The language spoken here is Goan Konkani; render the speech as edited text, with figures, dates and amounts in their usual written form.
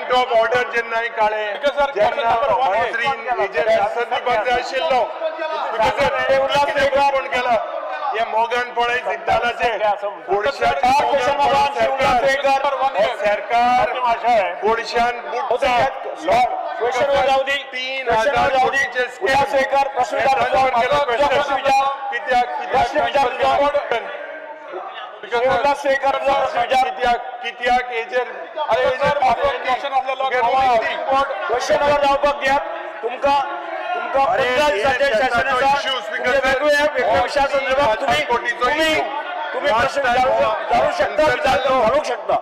पॉयंट ऑफ ऑर्डर जेन्ना काळे जेन्ना मंत्रीन हेजेर आन्सर दिवपाक जाय आशिल्लो. कोण केला हे मोगान पळय सिद्धालाचे सरकार कोळशान बुडटा. 3,000 कोटीचे कित्याक कित्याक हेजेर क्वेश्चन जावपाक दियात. तुमकां तुमकां 15 दिसांचे सेशन आसा. वेगवेगळ्या विशया संदर्भात तुम्ही तुम्ही प्रश्न विचारू शकता, घालूंक शकता.